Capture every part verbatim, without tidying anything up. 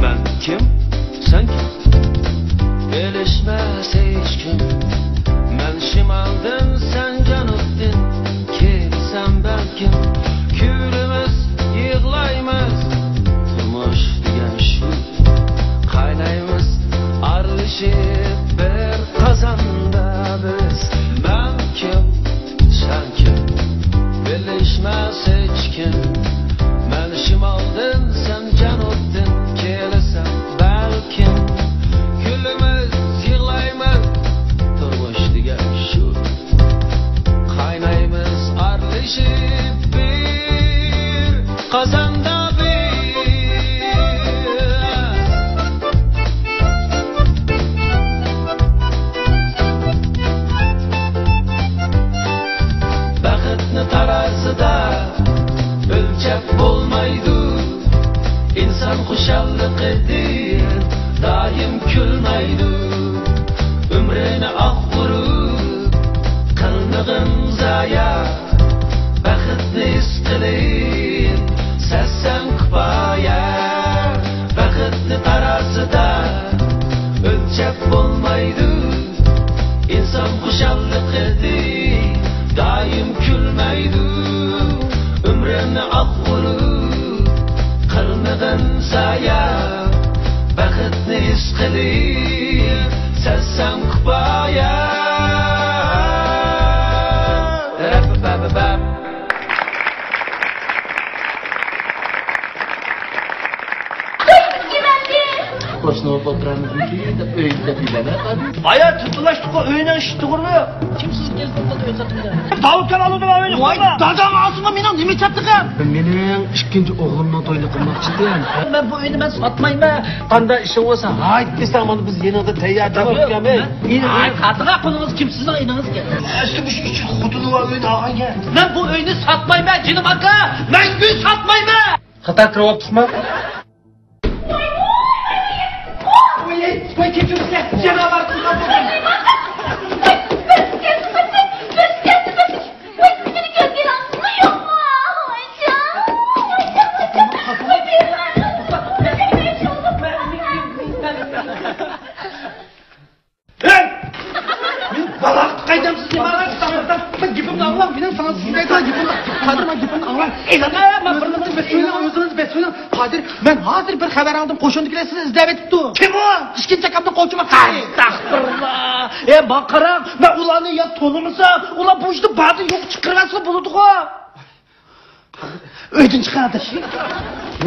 مەن كىم؟ سەن كىم؟ بىلىشمەس ھېچكىم. مەن شىمالدىن، سەن جەنۇبتىن. كېلىسەن بەلكىم، كۈلىمىز، يىغلايمىز. تۇرمۇش دېگەن شۇ. قاينايمىز ئارىلىشىپ بىر قازاندا بىز. مەن كىم؟ سەن كىم؟ بىلىشمەس ھېچكىم. مەن شىمالدىن، سەن جەنۇبتىن. كېلىسەن بەلكىم، كۈلىمىز، يىغلايمىز. تۇرمۇش دېگەن شۇ. قاينايمىز ئارىلىشىپ بىر قازاندا بىز. بەختنى تارازىدا ئۆلچەپ بولمايدۇ. ئىنسان خۇشاللىقىدىن دائىم كۈلمەيدۇ. ئۆمرىنى ئاق ئۇرۇپ قىلمىغىن زايا. بەختنى ھېس قىلىپ سەزسەڭ كۇپايە. بەختنى تارازىدا ئۆلچەپ بولمايدۇ. ئىنسان خۇشاللىقىدى دائىم كۈلمەيدۇ. ئۆمرۈمنى ئاق ئۇرۇپ قىلمىغىن زايا. بەختنى ھېس قىلىپ سەزسەڭ كۇپايە. رەپپەپەپەپ. قوشنا بولۇپ ئولتۇرامىزمىكى دەپ ئۆيگە دەپ يۈرگەن. بايا تۇتۇلاشتۇققۇ ئۆينىڭ ئىشى توغرۇلۇق. كىم سىزگە كەلسە بولدى ئۆي ساتىمدە؟ داۋۇت كەل ئالدىغا مېنى. ۋاي، داداڭ ئالسىڭا مېنىڭ نېمە چاتىقىم؟ مېنىڭ ئىككىنچى ئوغلۇمنىڭ تويىنى قىلماقچىدىم. مەن بۇ ئۆينى مەن ساتمايمەن. قانداق ئىشىڭ بولسا ھايت دېسەڭ، مانا بىز يېنىڭدا تەييار تۇرۇپ كەلمەي. ھاي، قاتىغا قولىڭىز كىم سىزنىڭ ئىنىڭىز ئىكەن؟ ئەسلى مۇشۇ ئۈچ خوتۇنى بار ئۆينى ئالغان ئىكەن. مەن بۇ ئۆينى ساتمايمەن، جېنىم ئاكا. مەن ئۆي ساتمايمەن. خاتا كىرىۋاپسىزمۇ؟ ھەي! مېنى بالاغا قايتامسىز دېمەڭلار، ساڭا مەن گېپىمنى ئاڭلاڭ، مېنىڭ ساڭا سىزگە ئېيتقان گېپىمنى، قادىر، مەن گېپىمنى ئاڭلاڭ. ئۆزىڭىز بەس بېرىڭ، ئۆزىڭىز بەس بېرىڭ. قادىر، مەن ھازىر بىر خەۋەر ئاڭلىدىم، قوشۇندىكىلەر سىزنى ئىزدەۋېتىپتۇ. كىم ئۇ؟ ئىككىنچى ئاكامنىڭ قوچىمى. ئەستەغپۇرۇللا. ئەي، ماڭا قاراڭ، مەن ئۇلارنى يا تونۇمىسام، ئۇلار بۇ ئىشنى باردىن يوققا چىقىرىۋەتسە بولىدىغۇ. ئۆيدىن چىقىڭ، ئاداش.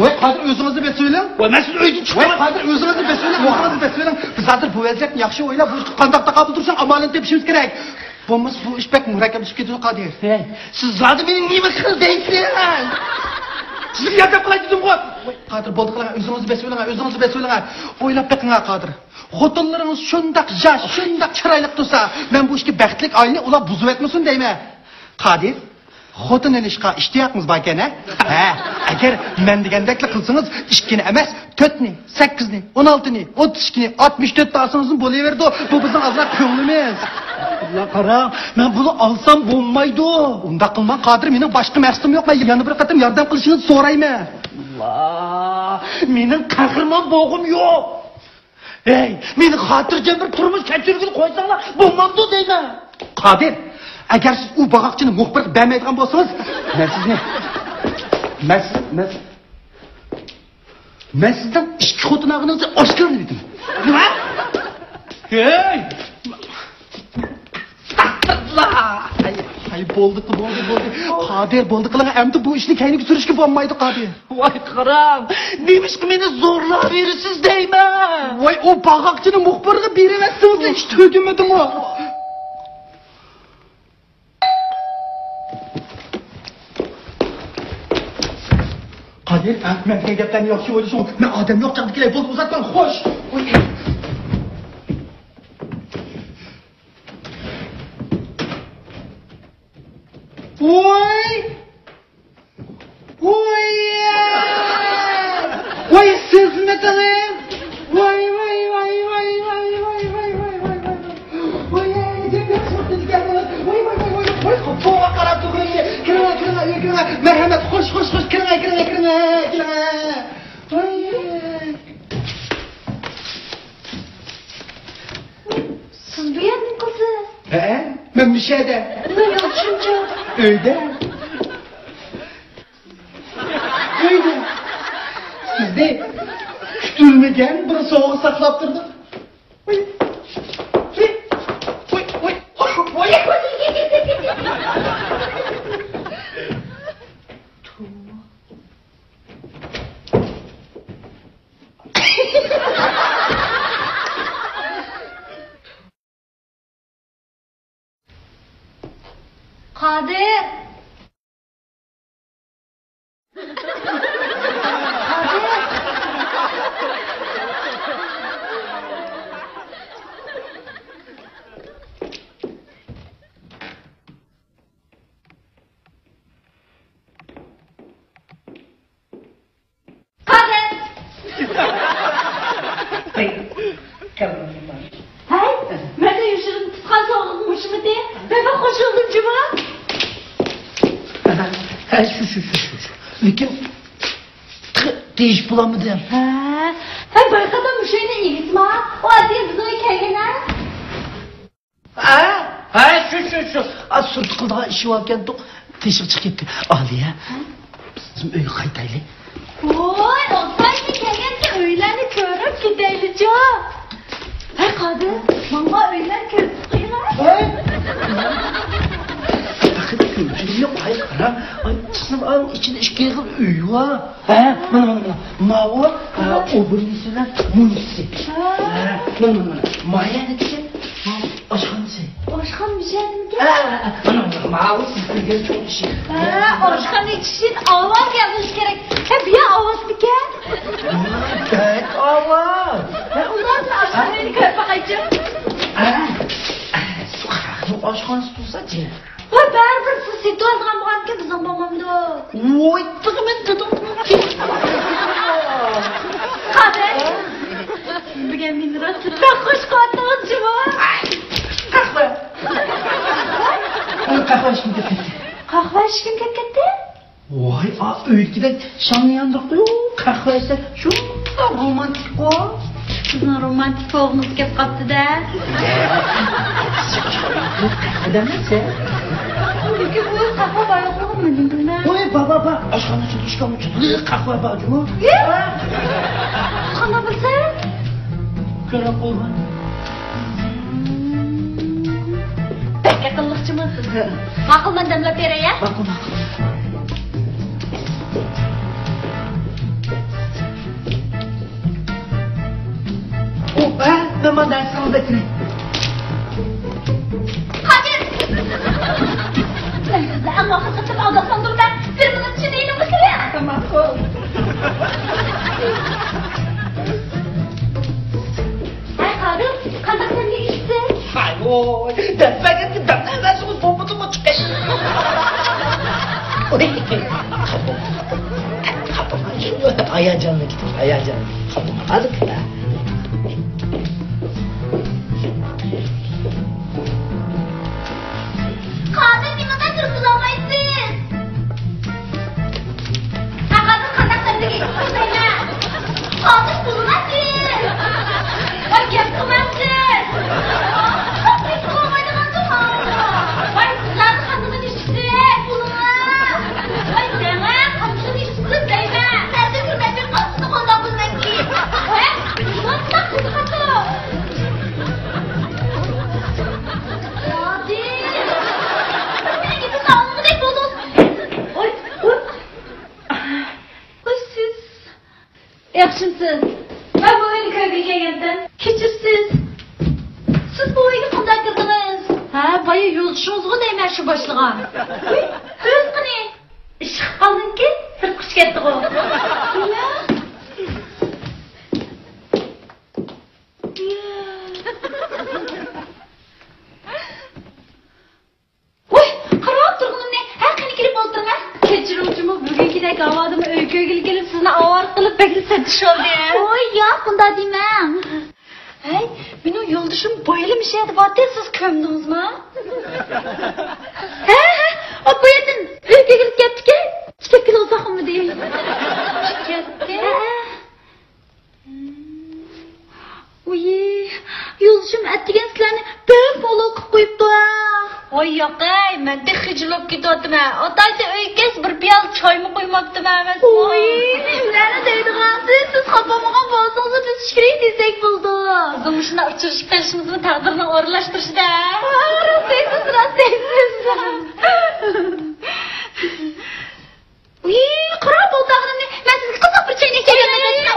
ۋاي، قادىر، ئۆزىڭىزنى بېسىۋېلىڭ. ۋاي، مەن سىزنى ئۆيدىن چىقىرىمەن. ۋاي، قادىر، ئۆزىڭىزنى بېسىۋېلىڭ، ئۆزىڭىزنى بېسىۋېلىڭ. بىز ھازىر بۇ ۋەزىيەتنى ياخشى ئويلاپ، بۇ ئىشقا قانداق تاقابىل تۇرۇشنىڭ ئامالىنى تېپىشىمىز كېرەك. بولمىسا بۇ ئىش بەك مۇرەككەپلىشىپ كېتىدۇ، قادىر. ھەي، سىز زادى مېنى نېمە قىل دەيسىز؟ سىزگە ياردەم قىلاي دېدىمغۇ. ۋاي، قادىر، بولدى قىلىڭ، ئۆزىڭىزنى بېسىۋېلىڭ، ئۆزىڭىزنى بېسىۋېلىڭ. ئويلاپ بېقىڭ، قادىر. خوتۇنلىرىڭىز شۇنداق ياش، شۇنداق چىرايلىق تۇرسا، مەن بۇ ئىككى بەختلىك ئائىلىنى ئۇلار بۇزۇۋەتمىسۇن دەيمەن. قادىر، خوتۇن ئېلىشقا ئىشتىياقىڭىز باركەن، ھە؟ ھە، ئەگەر مەن دېگەندەكلا قىلسىڭىز، ئىككىنى ئەمەس، تۆتنى، سەككىزنى، ئون ئالتىنى، ئوتتۇز ئىككىنى، ئاتمىش تۆتنى ئالسىڭىزمۇ بولۇۋېرىدۇ. بۇ بىزنىڭ ئازراق كۆڭلىمىز. ئاللا، قاراڭ، مەن بۇنى ئالسام بولمايدۇ. ئۇنداق قىلماڭ، قادىر، مېنىڭ باشقا مەقسىتىم يوق. مەن يەنە بىر قېتىم ياردەم قىلىشىڭىزنى سورايمەن. ئاللا، مېنىڭ قەھرىمان بولغۇم يوق. ھەي، مېنى خاتىرجەم بىر تۇرمۇش كەچۈرگىلى قويساڭلار بولمامدۇ دەيمەن. قادىر، ئەگەر سىز ئۇ باغاقچىنى مۇخبىرغا بەرمەيدىغان بولسىڭىز، مەن سىزنى، مەن سىز، مەن، مەن سىزنىڭ ئىككى خوتۇن ئالغىنىڭىزنى ئاشكارىلاپ ئېيتىمەن. نېمە؟ ھەي! ھەي، بولدى، بولدى، بولدى. قادىر، بولدى قىلىڭ، ئەمدى بۇ ئىشنى كەينىگە سۈرۈشكە بولمايدۇ، قادىر. ۋاي، قاراڭ، نېمىشقا مېنى زورلاۋېرىسىز دەيمەن. ۋاي، ئۇ باغاقچىنى مۇخبىرغا بېرىۋەتسىڭىز، ئىش تۈگىمىدىمۇ؟ قادىر، مەن دېگەن گەپلەرنى ياخشى ئويلىشىڭ. مەن ئادەم يوق چاغدا كېلەي، بولدى، ئۇزاتماڭ، خوش. ۋوي! ۋوي! ۋوي، سىزمىدىڭىز؟ ۋاي، ۋاي، ۋاي، ۋاي، ۋاي. ئۆيدە. ئۆيدە. سىزنى كۈتۈلمىگەن بىر سوۋغا ساقلاپ تۇردۇق. ۋاي، ۋاي، ۋاي، ۋاي. قادىر! قادىر! ھەي، مەندە يوشۇرۇن تۇتقان سوغۇقمۇ شۇمىدى؟ مەن بەك خوش بولدۇم جۇمۇ. ھە، شۇ، شۇ، شۇ، شۇ، شۇ. لېكىن تېگىشىپ بولالمىدىم. ھە، ھەي، بايقىدىم مۇشۇ ئۆينىڭ ئىگىسىما؟ ئۇ ئاددىي بىزنىڭ ئۆيگە كەلگەن ھە؟ ھە؟ ھە، شۇ، شۇ، شۇ. ئا، سۇرتتا قىلىدىغان ئىشى باركەنتۇق. تېشىغا چىقىپ كەتتى. ئالىيە، بىز ئۆيگە قايتايلى. ۋوي، ئوخشايدۇ، كەلگەنكى ئۆيلەرنى كۆرۈپ كېتەيلىچۇ. ھەي، قادىر، ماڭا ئۆيلەر كۆرسىتىپ قويۇڭا. ھەي. پەقەت كۆرۈشۈم يوق. ھەي، قارا. ئاي، قىزىم، ئاڭ ئىچىدە ئىككى خىل ئۆي بار. ھە، مانا، مانا، مانا. ماۋۇ، ھە، ئوبورنىسى بىلەن مۇنىسى. ھە. ھە، مانا، مانا. ما يەردىكى ئاشخانىسى. ئاشخانا مۇشۇ يەردىمىكەن؟ ھە، ھە، ھە. مانا، مانا، ماۋۇ سىز كۆرگەن چوڭ ئىشىك. ھە، ئاشخانا ئىشىكتىن ئاۋاز يازىلىشى كېرەك. ھە، بۇ يەر ئاۋازمىكەن؟ بەك ئاۋاز. ھە، ئۇنداق ئاشخانىنى كۆرۈپ باقايچۇ. ھە، ھە، سۇ قاراقنىڭ ئاشخانىسى تۇرسا جىق. ۋاي، بەرىبىر سىز سېتىۋالىدىغان بولغانكەن، بىزنىڭ بولمامدۇ؟ ۋوي، تېخى مەن دېدىم. قادىر، سىز بۈگۈن مېنى راست بەك خوش قىلىۋەتتىڭىز جۇمۇ. قەھۋە. قەھۋە ئىچكۈم كەپ كەتتى. قەھۋە ئىچكۈم كەپ كەتتى؟ ۋاي، ئا، ئۆيدىكىدەك شامنى ياندۇرۇپ قويۇڭ، قەھۋە ئىچسە شۇنداق رومانتىكقۇ. سىزنىڭ رومانتىك بولغۇڭىز كەپ قاپتۇ-دە. قەھۋە دەملەمسە. لېكىن بۇ قەھۋە بار يوقلۇقىنى مەن بىلمەيمەن. ۋاي، بار، بار، بار. ئاشخانا ئىچىدە ئىچكەن ئۇچۇرلۇق قەھۋە بار جۇمۇ. ئە؟ قانداق بىلسەڭ؟ كۆرۈپ قويغان. بەك ئەقىللىقچىمۇ سىز. ماقۇل، مەن دەملەپ بېرەي، ھە؟ ماقۇل، ماقۇل. ئۇ، ھە، مەن مانا دەرسىڭىزدە كىرەي. قادىر! سەن بىزنى ئەڭ ئاخىرقى قېتىم ئالداپ ساندۇردۇڭ. بىر مىنۇت ئىچىدە يېنىمغا كېلىڭ. ماقۇل. ھەي، قادىر، قانداق دەملىك ئىچىپسىز؟ ھاي، ۋوي، دەپ بەرگەنگە دەملەۋەرسىڭىز بولمىدىمۇ چىقىش. خاپا بولما، خاپا بولما. ھاياجانلىنىپ كېتىپ، ھاياجانلىنىپ. خاپا بولما، ھازىر كېلە. قادىر، نېمە قىلىپ تۇرۇپ بولالمايسىز؟ ھە، قادىر، قانداق دەملىك ئىچىپ تۇرسايلا؟ قادىر، بولمايسىز. ۋاي، گەپ قىلمايسىز. گەپ قىلالمايدىغانسىز. ۋاي، سىلەرنى قاندىغىنى ئىچىپسىز، بولۇڭا. ۋاي، دەڭە، قاندىغىنى ئىچىپسىز دەيمەن. سەندە كۆرمەيمەن، قانداق بولمايسىز. ھە؟ بولمايسىز، قانداق. ۋاي، سىز. مەن بۇ ئۆينى كۆرگىلى كەلگەنتىم. كەچۈرسىز. سىز بۇ ئۆيگە قانداق كىردىڭىز؟ ھە، بايا يولدىشىڭىزغۇ دەيمەن شۇ باشلىغان. ئۆي، كىرىڭ قېنى. ئىششىق قالدىمىكىن؟ سىرتقا چىقىپ كەتتىغۇ. نېمە؟ ۋوي، قاراپ تۇرغىنىمنى، ھە، قېنى كىرىپ ئولتۇرۇڭ، ھە. كەچۈرۈڭچىمۇ، بۈگۈنكىدەك ھاۋادىمۇ ئۆي كۆرگىلى كېلىپ سىزنى ئاۋارە قىلىپ بەكلا سەتتىش بولدى. ۋوي، ياق، ئۇنداق دېمەڭ. ھەي، مېنىڭ يولدىشىم بايىلا مۇشۇ يەردە بارتى، سىز كۆرمىدىڭىزما؟ ھە، ھە، ئا، بۇ يەردىن ئۆي كۆرگىلى كەپتىكەن، ئىككى كىلو ئۇزاق بولمىدى. كەپتى؟ ھە. ئۇيى، يولدىشىم ئەتىگەن سىلەرنى بەك ئاۋارە قىلىپ قويۇپتۇ ھە. ۋاي ياقەي، مەن تېخى خىجىل بولۇپ كېتىۋاتىمەن. مە، ئاتايتى ئۆيگە كەلسە بىر پىيالە چايمۇ قۇيماپتىمەن ئەمەسمۇ؟ ئۇي، نېمىلەرنى دەيدىغانسىز؟ سىز خاپا بولمىغان بولسىڭىزمۇ بىز چۈشۈرەي دېسەك بولىدۇ. بىزنىڭ مۇشۇنداق ئۇچرىشىپ قېلىشىمىزمۇ تەقدىرنىڭ ئورۇنلاشتۇرۇشىدا. ھە، راست دەيسىز، راست دەيسىز. ئۇي، قاراپ ئولتۇرغىنىمنى، مەن سىزگە قىزىق بىر چەينەك چەككەن.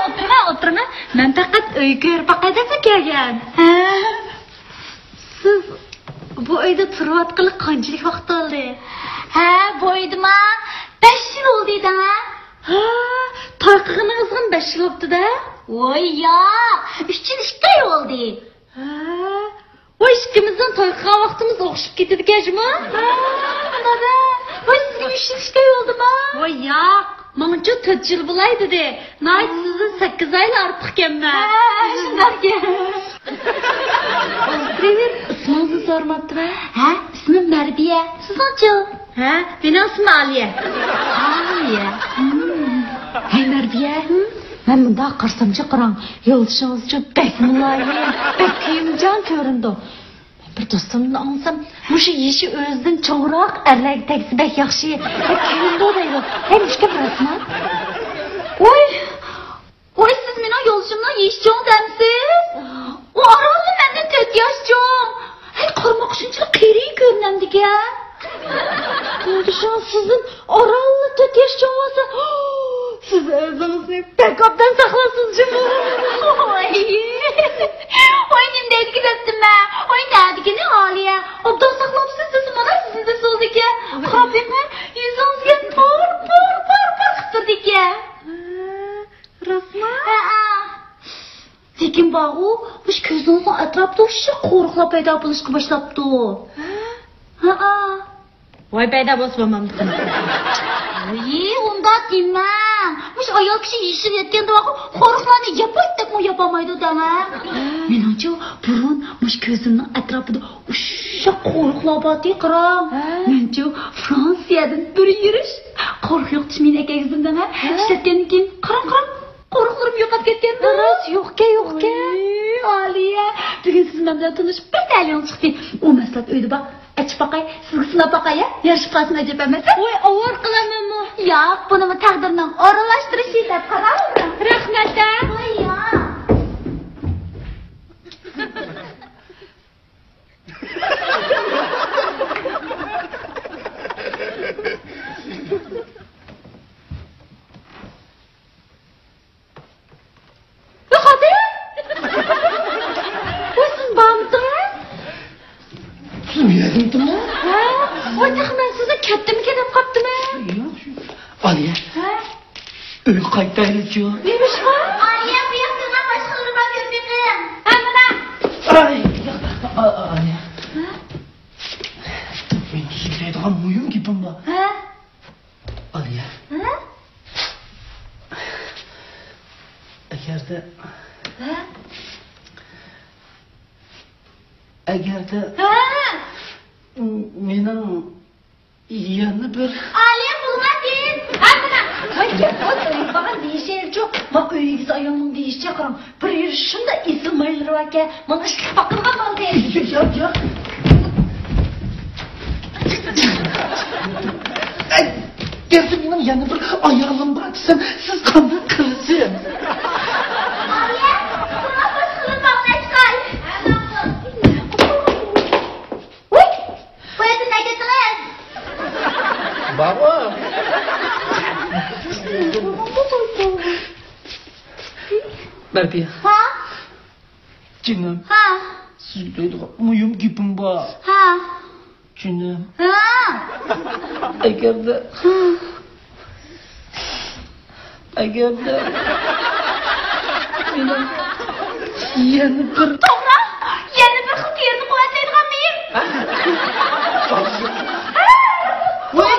ئولتۇرما، ئولتۇرما. مەن پەقەت ئۆي كۆرۈپ باقاي دەپلا كەلگەن. ھە. سىز بۇ ئۆيدە تۇرۇۋاتقىلى قانچىلىك ۋاقىت بولدى؟ ھە، بۇ ئۆيدىما بەش يىل بولدى دەڭە. ھە، توي قىلغىنىڭىزغىمۇ بەش يىل بوپتۇ-دە. ۋوي ياق، ئۈچ يىل ئىككى ئاي بولدى. ھە، ۋاي، ئىككىمىزنىڭ توي قىلغان ۋاقتىمىز ئوخشىشىپ كېتىدىكەن جۇمۇ. ھە، مانا. ۋاي، سىزگە ئۈچ يىل ئىككى ئاي بولدىما؟ ۋاي ياق، ماڭىچۇ تۆت يىل بولاي دېدى. ناھايىتى سىزدىن سەككىز ئايلا ئارتۇقكەنمەن. ھە، شۇنداقكەن. ئولتۇرۇۋېرىڭ، ئىسمىڭىزنى سورىماپتىمەن. ھە، ئىسمىم مەربىيە. سىزنىڭچۇ؟ ھە، مېنىڭ ئىسمىم ئالىيە. ئالىيە. ھەي، مەربىيە. مەن مۇنداق قارىسامچۇ، قاراڭ، يولدىشىڭىزچۇ بەك مۇلايىم، بەك كۆيۈمچان كۆرۈنىدۇ. بىر دوستۇمدىن ئاڭلىسام، مۇشۇ يېشى ئۆزىدىن چوڭراق ئەرلەرگە تەگسە بەك ياخشى، بەك كۆيۈمدۇ دەيدۇ. ھەي، مۇشۇ گەپ راستمۇ؟ ۋوي، ۋوي، سىز مېنىڭ يولدىشىمنىڭ يېشى چوڭ دەمسىز؟ ئۇ ئارانلا مەندىن تۆت ياش چوڭ. ھەي، قارىماققا شۇنچىلىك قېرى كۆرۈنەمدىكەن. يولدىشىڭىز سىزدىن ئارانلا تۆت ياش چوڭ بولسا، سىز ئۆزىڭىزنى بەك ئوبدان ساقلاپسىز جۇمۇ. ۋاي. ۋاي، نېمە دەيدىكىن دەپتىمەن. ۋاي، نەدىكىنى ئالىيە. ئوبدان ساقلاپسىز دېسە، مانا سىزنى دېسە بولىدىكەن. قاراپ بېقىڭ، يۈزىڭىزگە پۇر، پۇر، پۇر، پۇر قىپتۇرىدىكەن. راستمۇ؟ ھەئە. لېكىن بارغۇ، مۇشۇ كۆزىڭىزنىڭ ئەتراپىدا شۇ قورۇقلار پەيدا بولۇشقا باشلاپتۇ. ھە؟ ھەئە. ۋاي، پەيدا بولسا بولمامدۇ قانداق؟ ۋىي، ئۇنداق دېمەڭ. مۇشۇ ئايال كىشى يېشىل يەتكەندە بارغۇ، قورۇقلارنى ياپايتتەكمۇ ياپالمايدۇ دەڭە. مېنىڭچۇ، بۇرۇن مۇشۇ كۆزۈمنىڭ ئەتراپىدا ئۇششاق قورۇقلار بارتى، قاراڭ. ھە؟ مەنچۇ، فرانسىيەدىن بىر يۈرۈش قورۇق يوقىتىش مېنى ئەكەلگۈزدۈم دەڭە. ھە؟ ئىشلەتكەندىن كېيىن، قاراڭ، قاراڭ. قورۇقلىرىم يوقاپ كەتكەندۇ. راست، يوقكەن، يوقكەن. ۋىي، ئالىيە. بۈگۈن سىز مەن بىلەن تونۇشۇپ بەك تەلىيىڭىز چىقتى. ئۇ مەھسۇلات ئۆيدە بار. ئېچىپ باقاي. سىزگە سىناپ باقاي، ھە؟ يارىشىپ قالسۇن ئەجەب ئەمەس. ۋاي، ئاۋارە قىلامەنمۇ؟ ياق، بۇنىمۇ تەقدىرنىڭ ئورۇنلاشتۇرۇشى دەپ قاراۋېرىڭ. رەھمەت، ھە؟ ۋاي، ياق. ۋاي، قادىر! ۋاي، سىز بارمىدىڭىز؟ سىز مېنى ئىزدەمتىڭىز؟ ھە؟ ۋاي، تېخى مەن سىزنى كەتتىمىكىن دەپ قاپتىمەن. ياق، شۇ. ئالىيە. ھە؟ ئۆيگە قايتايلىچۇ. نېمە ئىش بار؟ ئالىيە، بۇ ياقتا باشقىلىرى بار، كۆرۈپ بېقىڭ. ھە، مانا. ئاي، ئا-، ئا-، ئالىيە. ھە؟ مېنىڭ سۆزلەيدىغان مۇھىم گېپىم بار. ھە؟ ئالىيە. ھە؟ ئەگەردە، ھە؟ ئەگەردە، ھە؟ مېنىڭ يەنە بىر. ئالىيە، بولماس دېدىم. ھە، مانا. ۋاي، گەپ بار، ئۆيگە بارغان دېيىشىچۇ. ما ئۆي ئىگىسى ئايالنىڭ دېيىشىچە قاراڭ. بىر يېرى شۇنداق ئېسىل مايلىرى باركەن، مانا ئىشقىلىپ باققىلىغان بولدى. ياق، ياق. ئەگەردە مېنىڭ يەنە بىر ئايالىم بار دېسەم، سىز قانداق قىلىسىز؟ ئالىيە، بۇنىڭغا باشقىلىرى باغلاپ چىقاي. ۋۇي! بۇ يەردىن نەگە كەتتىڭىز؟ بابا! مەربىيە. ھا؟ جېنىم. ھا؟ سىزگە دەيدىغان مۇھىم گېپىم بار. ھا؟ جېنىم. ھا؟ ئەگەردە، ھا. ئەگەردە مېنىڭ يەنە بىر. توغرا، يەنە بىر خىل تېرىنى قۇۋۋەتلەيدىغان مېيىم. ۋاي!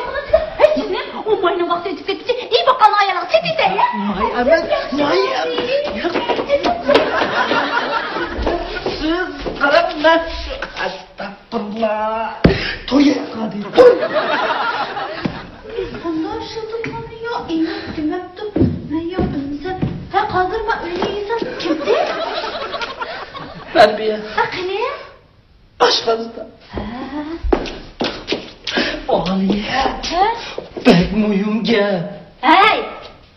ھەي، جېنىم، ئۇ ماينىڭ ۋاقتى ئۆتۈپ كەتكۈچە ئېي باققاننىڭ ئايالىغا سېتىۋېتەيلى. ماي ئەمەس، ماي ئەمەس. سىز قاراڭ، مەن شۇ ئەستەغپۇرۇللا. توي قىلدى. توي. قانداق ئىشلىتىۋاتقان يا، ئېنىق دېمەپتۇ. مەن يا بىلمىسەم. ھە، قادىر، مەن ئۆيگە يېسەم كىمدە؟ تەربىيە. ھە، قېنى؟ ئاشپەزدە. ھە. ئالىيە. بەك مۇھىم گەپ. ھەي،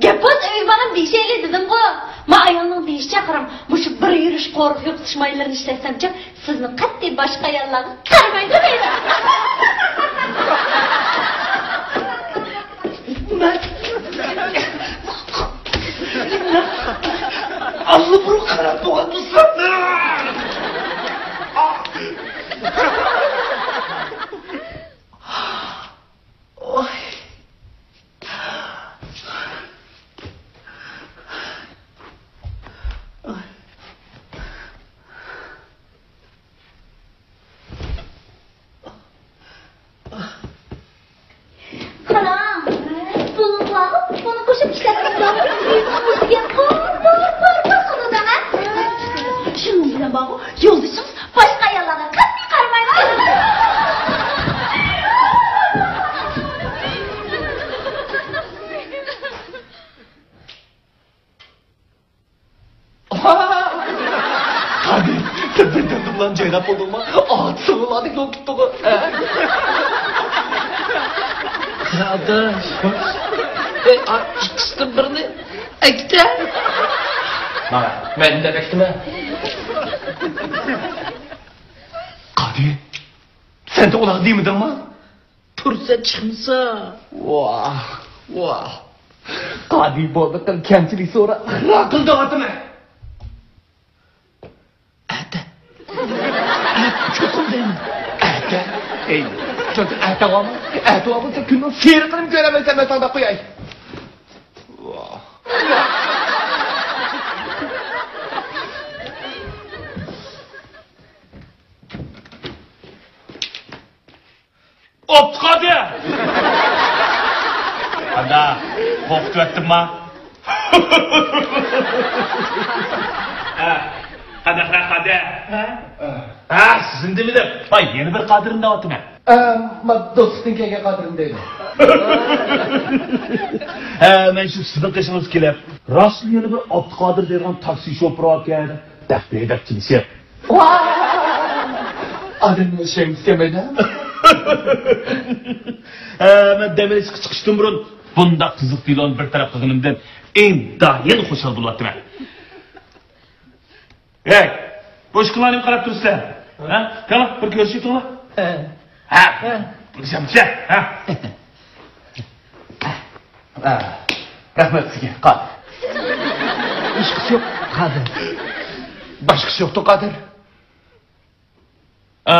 گەپ بولسا ئۆيگە بارغان دېيىشەيلى دېدىمغۇ. ما ئايالنىڭ دېيىشىچە قاراڭ، مۇشۇ بىر يۈرۈش قورۇق يوقىتىش مايلىرىنى ئىشلەتسەمچۇ، سىزنى قەتئىي باشقا ئاياللارغا قارىمايدۇ دەيدۇ. مەن ئاللىبۇرۇن قاراپ بولغان دوستلارنى. قاراڭ، پۇلۇڭلارغا پۇلنى قوشۇپ ئىشلەتمىسەڭ، ئۆزىگە قول، قول، قول، قول قىلىدۇ دەڭە. شۇنىڭ بىلەن بارغۇ، يولدىشىڭىز باشقا ئاياللارغا قەتئىي قارىمايدۇ. قادىر، سەن بىردەمدىن بۇلارنى جايلاپ بولدۇڭما؟ ئاتىسىڭلاردەك بولۇپ كېتىپتىغۇ. ھە؟ ئاداش. ئەي، ئا، ئىككىسىدىن بىرنى ئەكتە. مانا، مەن دەپ ئەكتىمە. قادىر، سەن ئۇلارغا دېمىدىڭما؟ پۇرسەت چىقمىسا. ۋاھ، ۋاھ. قادىر بولدى قىل، كەمچىلىك سورا، ئىقرار قىل دەۋاتىمەن. ئەتە. ئەتە چوقۇم دەيمەن. ئەتە. ئەي، چۈنكى ئەتە بارمۇ؟ ئەتە بار بولسا كۈننىڭ سېرىقىنىمۇ كۆرەلمەيسەن، مەن ساڭا دەپ قوياي. ۋاھ. ئوپتۇ قادىر! قانداق؟ قورقۇتۇۋەتتىمما؟ ھە، قانداقراق قادىر؟ ھە؟ ھە، سىزنى دېمىدىم. ۋاي، يەنە بىر قادىرنى دەۋاتىمەن. ئە، ما دوستلۇقتىن كەلگەن قادىرنى دەيدۇ. ھە، مەن شۇ سىزنىڭ قېشىڭىزغا كېلىپ، راستلا يەنە بىر ئابدۇقادىر دەيدىغان تاكسى شوپۇرى باركەن، دەپ بېرەي دەپ كېلىشىپ. ئادەمنى ئوخشايمىز كەمەيدە. ھە، مەن دەم ئېلىشقا چىقىشتىن بۇرۇن بۇنداق قىزىق دېلونى بىر تەرەپ قىلغىنىمدىن ئىنتايىن خۇشال بولاتتىمەن. ھەي، بۇ ئىشىكىڭلارنى نېمە قاراپ تۇرىسىلەر؟ ھە؟ كەڭلار، بىر كۆرۈشۈۋېتىڭلار. ھە. ھە. ھە. بىر كۆرۈشەمسىلەر؟ ھە. ھە. رەھمەت سىزگە، قادىر. ھېچقىسى يوق، قادىر. باشقىسى يوقتۇ، قادىر. ھە،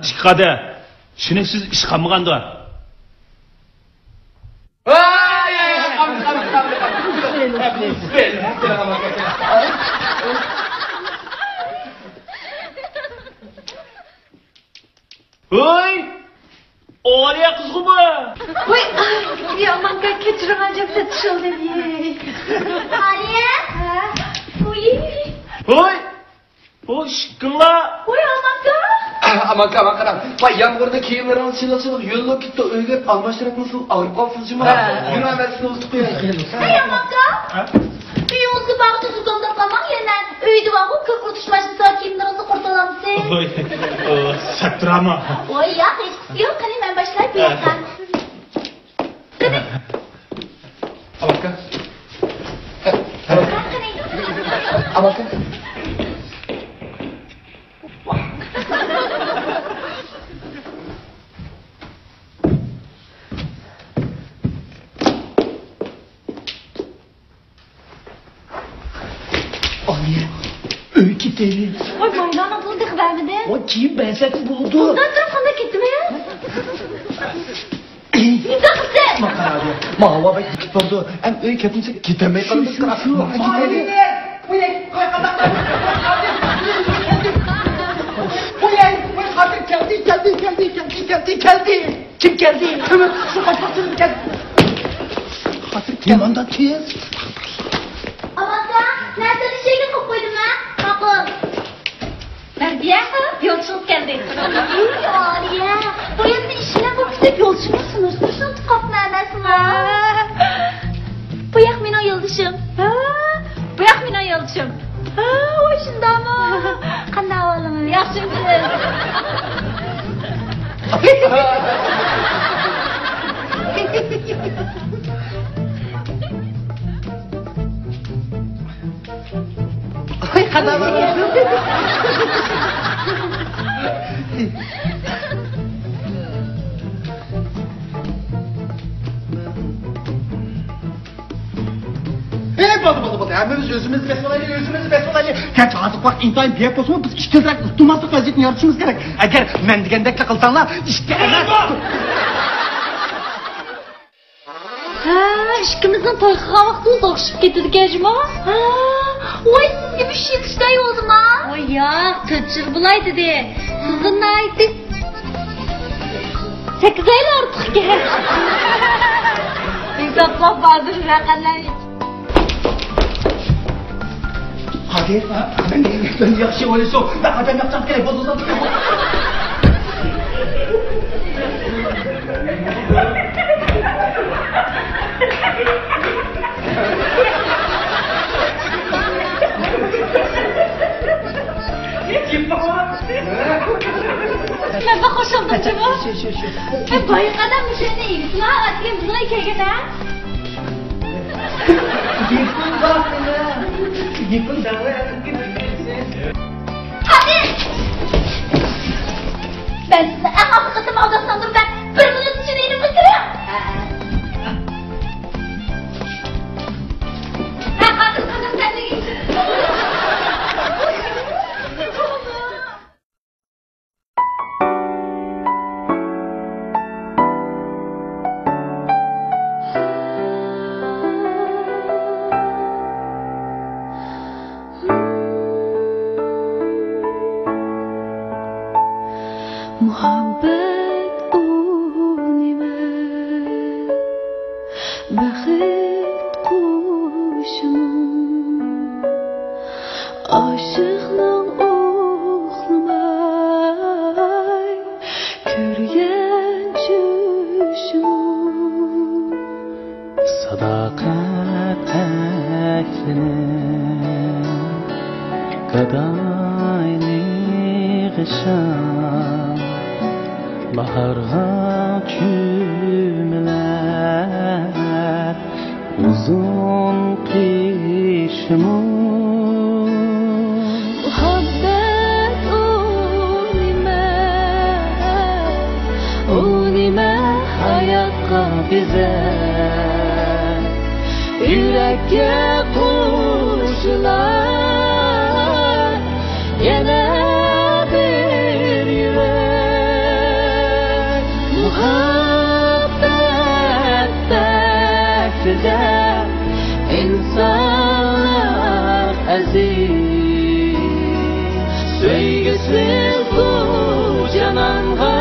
ئىككى قادىر. شۇنى سىز ئىش قالمىغاندۇ؟ ھوي! ئالىيە قىزغۇ بۇ! ۋاي، يا ماڭا كەچۈرۈڭ، ئەجەب تېتىشىلدىم. ئالىيە! ھە؟ ۋۇي! ھوي! ھوي، ئىشىكىڭلار! ۋاي، ئاماكا! ئاماكا، ئاماكا، قاراڭ. ۋاي، يامغۇردا كىيىملىرىڭىز چىلىق-چىلىق يۆلىنىپ كېتىپتۇ. ئۆيگە ئالماشتۇرۇپ مۇشۇ ئاغرىپ قالسىڭىز جۇمۇ. ھە. يۈرۈۋەرسىڭىز ئۇزىتىپ قوياي. ۋاي، ئاماكا! ھە؟ ئۆيىڭىزگە بارغۇچە زۇكامداپ قالماڭ يەنە. ئۆيدە بارغۇ كۆك ئۇرۇتۇش ماشىنىسى بار، كىيىملىرىڭىزنى قۇرۇتالامسىز. ۋاي، ئۇ، سەپتۇرامۇ؟ ۋاي، ياق، ھېچقىسى يوق. قېنى، مەن باشلاي بۇ ياققا. قېنى. ئاماكا. ئاماكا. ئالىيە، ئۆيگە كېتەيلى. ۋاي، مايلانىڭ پۇلىنى تېخى بەرمىدى. ۋاي، كېيىن بەرسەك بولىدۇ. بۇنداق قىلسا قانداق كېتىمىز؟ نېمە قىلسا؟ ماڭا قارا، ماڭا ھاۋا بەك بېكىپ بارىدۇ. ئەم ئۆيگە كەتمىسەك كېتەلمەي قالىمىز. شۇ، شۇ، شۇ. قادىر. ۋاي، قادىر كەلدى، كەلدى، كەلدى، كەلدى، كەلدى. كىم كەلدى؟ كىم؟ شۇ قاچماقچىمىز كەلدى. قادىر كەلدى. نېمانداق تېز؟ ئامانجان، نەرسىنى ئىشىككە قويۇپ قويدۇم ھە. ماقۇل. مەرزىيە، يولدىشىڭىز كەلدى. ئالىيە، بۇ يەردە ئىشلەپ بولۇپ كېتىپ يولدىشىمنى سۇنۇشتۇرۇشنى ئۇنتۇپ قاپتىمەن ئەمەسمۇ؟ بۇ ياق مېنىڭ يولدىشىم. ھە؟ بۇ ياق مېنىڭ يولدىشىم. ھە، ۋاي شۇنداقمۇ؟ قانداق ئەھۋالىڭىز؟ ياخشىمۇسىز؟ ۋاي، قانداق بولدى؟ ئەي، بولدى، بولدى، بولدى. ھەممىمىز ئۆزىمىزنى بېسىۋالايلى، ئۆزىمىزنى بېسىۋالايلى. گەرچە ھازىرقى ۋاقىت ئىنتايىن بىيەپ بولسىمۇ، بىز ئىككىمىزرەك ئۇتۇلماسلىق ۋەزىيىتىنى يارىتىشىمىز كېرەك. ئەگەر مەن دېگەندەكلا قىلساڭلار، ئىككى ئەمەس. ھە، ئىككىمىزنىڭ توي قىلغان ۋاقتىمىز ئوخشىشىپ كېتىدىكەن جۇمۇ. ھە، ۋاي، سىزگە ئۈچ يىل ئىشتەي بولدىما؟ ۋاي ياق، تۆت يىل بولاي دېدى. سىزگە ناھايىتى سەككىز ئايلا ئارتۇقكەن. ھېسابلاپ ھازىر رەقەملەرنى. قادىر، مەن ياخشى ئويلىسۇ، بەك ئادەم ياخشى كېرەك بولسۇن. مەن بەك خوش بولدۇم جۇمۇ. شۇ، شۇ، شۇ. بايىقى ئادەم مۇشۇ يەرنى ئىگىسىلا ئاتكەن بىزنىڭ كەلگەن ھە؟ گېپىڭ بار سېنىڭ. گېپىڭ دەۋە. قادىر! مەن سىزنى ئەڭ ئاخىرقى قېتىم ئالداپ ساندۇرۇپ، بىر مىنۇت ئىچىدە يېنىمغا كىرىڭ. ھە، قادىر، قادىر، سەن نېگە مۇھەببەت ئۇ نېمە؟ بەخت قۇشىمۇ، ئاشىقنىڭ ئۇخلىماي كۆرگەن چۈشىمۇ. ساداقەت ئەھلىنىڭ گادايلىق شام، باھارغا چۆمۈلەر ئۇزۇن قېشىمۇ. مۇھەببەت ئۇ نېمە، ئۇ نېمە ھاياتقا بېزەر، يۈرەككە قوشۇلار يەنە بىر يۈرەك. مۇھەببەت بەختىدە ئىنسانلار ئەزىز، سۆيگۈسىز بۇ جانانغا